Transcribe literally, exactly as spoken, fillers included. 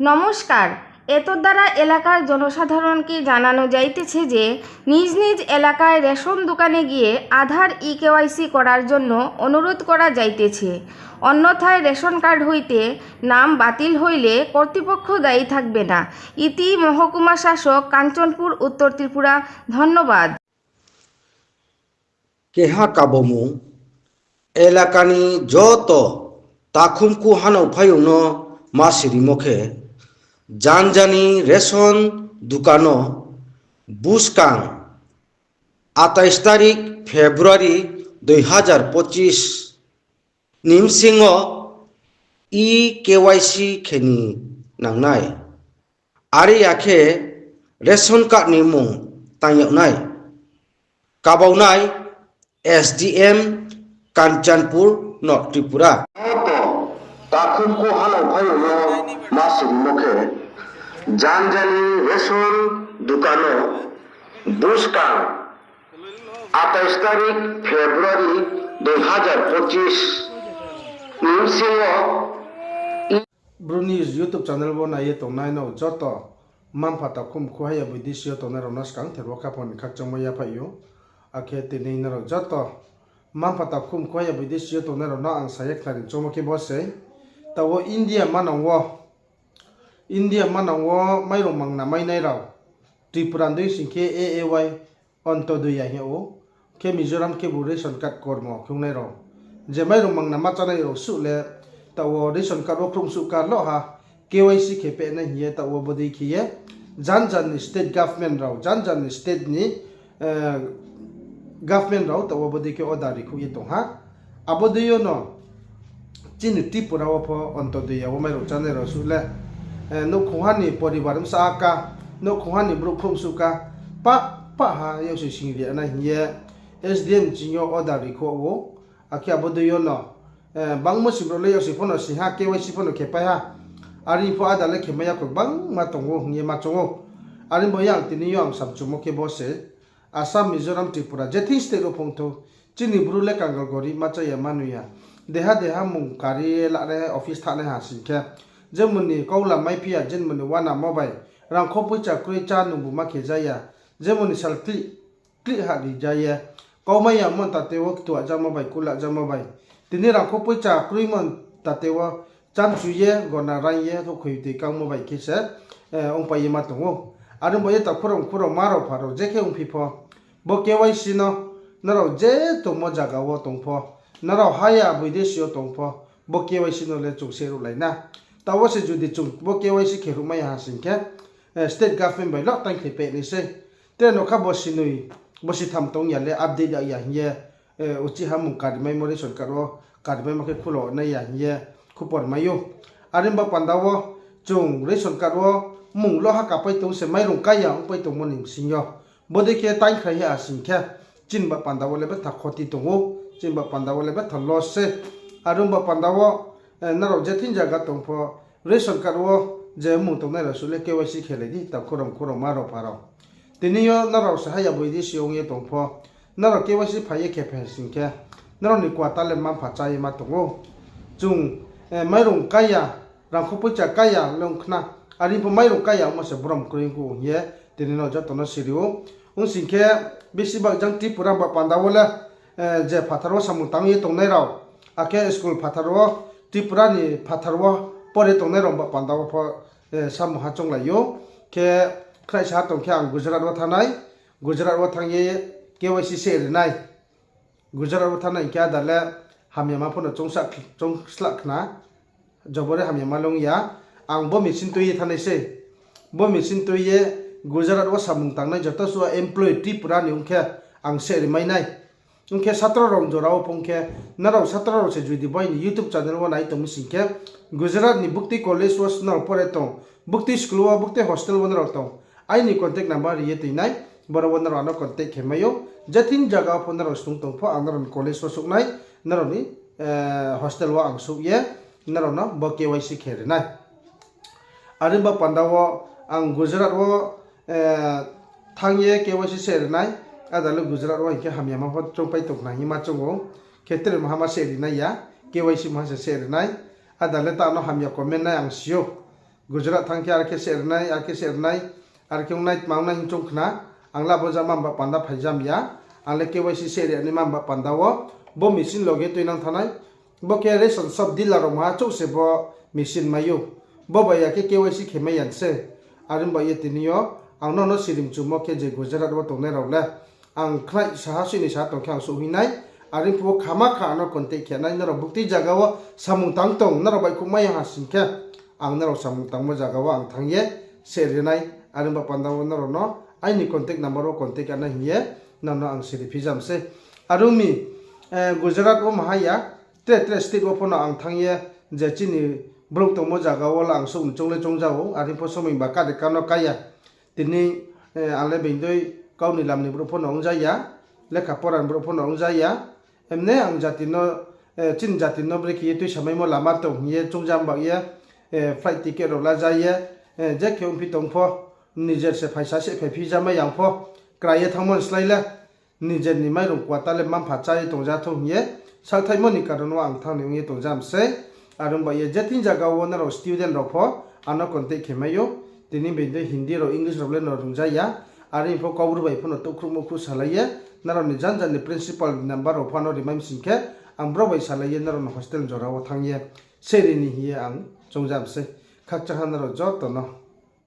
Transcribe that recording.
নমস্কার। এতদ্বারা এলাকার জনসাধারণকে জানানো যাইতেছে যে নিজ নিজ এলাকায় রেশন দোকানে গিয়ে আধার ই কেওয়াইসি করার জন্য অনুরোধ করা যাইতেছে, অন্যথায় রেশন কার্ড হইতে নাম বাতিল হইলে কর্তৃপক্ষ দায়ী থাকবে না। ইতি মহকুমা শাসক, কাঞ্চনপুর, উত্তর ত্রিপুরা। ধন্যবাদ। Keha kabomung, elaka ni joto takhumkhu hanao phaiyong no ma sirimo khe, janja ni ration dukan o buskang আটাইশ তারিখ February দুই হাজার পঁচিশ ni bsing o e-KYC khe ni nangnai. Are ya khe ration card ni mmung tang yag nai. Kabaunai S D M Kanchanpur, North Tripura. Joto takhumkhu hanao phaiyong no ma sirimo khe, janja ni ration dukan o buskang আটাইশ তারিখ February দুই হাজার পঁচিশ ni bsing o Bru News YouTube channel wo nai ye tongnai no joto mma-mpha takhumkhu haya boidesi yo tongnai rao no skang ther wo khaphang ni khakchangmo yaphaih ou. Akhe tini nrao joto mma-mpha takhumkhu haya boidesi yo tongnai rao no ang sa ye khnari choungmo khe bo se, taoh wo India manang wo, India manang wo mairung mangna mainai rao, Tripura ni dei sing khe A A Y, Antyodaya hing yag ou, khe Mizoram khebu ration card kormo khe ongnai rao. Je mairung mangna ma chánai rao suh le, taoh wo ration card wo khrouhsuh ka loh ha, K Y C khe pehnai hing ye taoh wo bodei khe ye, janja ni state government rao, janja ni state ni government rao taoh wo bodei khe order rikhouh ye tong ha. Abo dei yo no chini Tripura wo pho Antyodaya wo mairung chánai rao suh le, nouhkhongha ni poribar bsa ka, nouhkhongha ni brouh khrouhsuh ka, pah, pah ha yag se sing ri nai hing ye S D M ching yo order rikhouh ou. Akhe abo dei yo no, bangmo sing rao le yag se pho no sing ha, K Y C pho no khe pai ha. Are pho ada le khe mai ya kho gbangma tong ou hing ye ma choung ou. Are bo ye ang tini yo ang samchumo khe bo se, Assam, Mizoram, Tripura, je thing state wo phung thou, chini Bru le kangal gorib ma chá ya ma nung ya. Deha deha mung kari ye lanai office thanngnai ha sing khe, jemon ni kaula maiphi ya, jemon ni uanamo bai, rangkho poicha kroi chá nungbu ma khe ja ya, jemon ni sal klih klih ha ri ja ye, kaumai yamo tate wo ktuajamo bai, kulajamo bai. Tini rangkho poicha kroimo tate wo chámchu ye, gona raing ye, houhkhoi toi kangmo bai khe se ongpai ye ma tong ou. Are bo ye takhu rao mkhu rao ma rao pha rao je khe ongphi pho, bo K Y C no nrao je tongmo zaga wo tong pho, nrao haya boidesi yo tong pho, bo K Y C no le chung se ruhlai na. Taoh wo se judi chung bo K Y C khe ruhmai ya ha sing khe, state government bai lo tang khe peh nai sei. Tre no kha bosi noi, bosi tham tong ya le update ya hing ye, uchih ha mung karimaimo ration card wo karimaimo khe khulo nai ya hing ye khupor mai ou. Are ba panda wo chung ration card wo mung lo ha kapai tong se mairung kái ya ongpai tongmo ni bsing yo. Bodei khe tang khrai ha sing khe, chini ba panda wo le betha khoti tong ou, chini ba panda wo le betha loss se. Are ba panda wo, nrao je thing zaga tong pho, ration card wo je mung tongnai rao suh le K Y C khelai di, takhu rao mkhu rao ma rao pha rao. Tini yo nrao se haya boidesi ong ye tong pho, nrao K Y C phai ye khe phai sing khe, nrao ni kuata le mma-mpha chá ye ma tong ou. Chung mairung kái ya, rangkho poicha kái ya le ong khna, are pho mairung kái ya ongmo se brom kroi ong kho hing ye, tini no joto no siri ou. Ong sing khe, bisi bak jang Tripura ba panda wo le, je phathar wo samung tang ye tongnai rao, akhe school phathar wo, Tripura ni phathar wo pore tongnai rao ba panda wo pho samung ha chounglai ou. Khe khnaisa ha tong khe ang Gujarat wo thanngnai, Gujarat wo thanng ye K Y C se ri nai. Gujarat wo thanngnai hing khe ada le hamyama pho no choung slah khna, jobore hamyama le ong ya. Ang bo machine tui ye thanngnai se. Bo machine tui ye Gujarat wo samung tangnai joto suh employee Tripura ni ong khe ang se rimai nai. Ong khe satro rao jora wo phung khe, nrao satro rao se judi bo aini YouTube channel wo nai tong mi sing khe, Gujarat ni buktui college wo nrao pore tong, buktui school wo, buktui hostel wo nrao tong, aini contact number ri ye toi nai, boro wo nrao ano contact khe mai ou. Je thing zaga wo pho nrao snung tong pho, ang nrao ni college wo souh nai, nrao ni hostel wo ang souh ye, nrao no bo K Y C khe ri nai. Are ba panda wo ang Gujarat wo thanng ye K Y C se ri nai, ada le Gujarat wo hing khe hamyama pho choungpai tong khna hing ye ma choung ou, khe tre maha ma se ri nai ya, K Y C maha se se ri nai, ada le ta no hamya comment nai ang si ou. Gujarat thanng khe ar khe seh ri nai, ar khe seh ri nai, ar khe ong nai, tma ong nai hing choung khna. Ang le abo jama ba panda phaijam ya. Ang le K Y C seh ri nai ma ba panda wo. Bo machine loge tuinang thanng nai. Bo khe ration shop dealer rao maha chouh se bo machine mai ou. Bo bai ya khe K Y C khe mai ya se. Are ong ba ye tini yo ang nono sirimchumo khe je Gujarat wo tongnai rao le ang khnai saha sini saha tong khe ang souhhoih nai. Are phuh wo khama kha ano contact khe nai, nrao buktui zaga wo samung tang tong, nrao baihkhouh mai ya ha sing khe, ang nrao samung tangmo zaga wo ang thanng ye seh ri nai. Are ong ba panda wo nrao no aini contact number wo contact khe nai hing ye nono ang siri phijam sei. Are ong mi, Gujarat wo maha ya, tre tre state wo pho no ang thanng ye, je chini brouh tongmo zaga wo le ang souh ni choung le choung ja ou, are pho somoi ba kade kano kaya. Tini ang le being dei kau ni lam ni brouh pho no ong ja ya, lekha pora ni brouh pho no ong ja ya. Emne ang jati no, chini jati no brekhe ye tuisamaimo lama tong hing ye choung ja bak ye, flight ticket rao la ja ye, je khe ongphi tong pho, nijer se phaisa se phaiphi ja mai yang pho, krai ye thanngmo ni slái le, nijer ni mairung kuata le mma-mpha chá ye tong ja thou hing ye, saohthaihmo ni karon wo ang thanng ni ong ye tong ja mi sei. Are ong ba ye je thing zaga wo nrao student rao pho ano contact khe mai ou. Tini being dei Hindi rao, English rao le no rung ja ya. Are pho Kaubru bai pho no touhkhruhmo khruh salai ye, nrao ni janja ni principal ni number rao pho ano rimai mi sing khe, ang brao bai salai ye nrao no hostel jora wo thanng ye seh ri ni hing ye ang choung ja mi sei. Khakchang ha nrao joto no.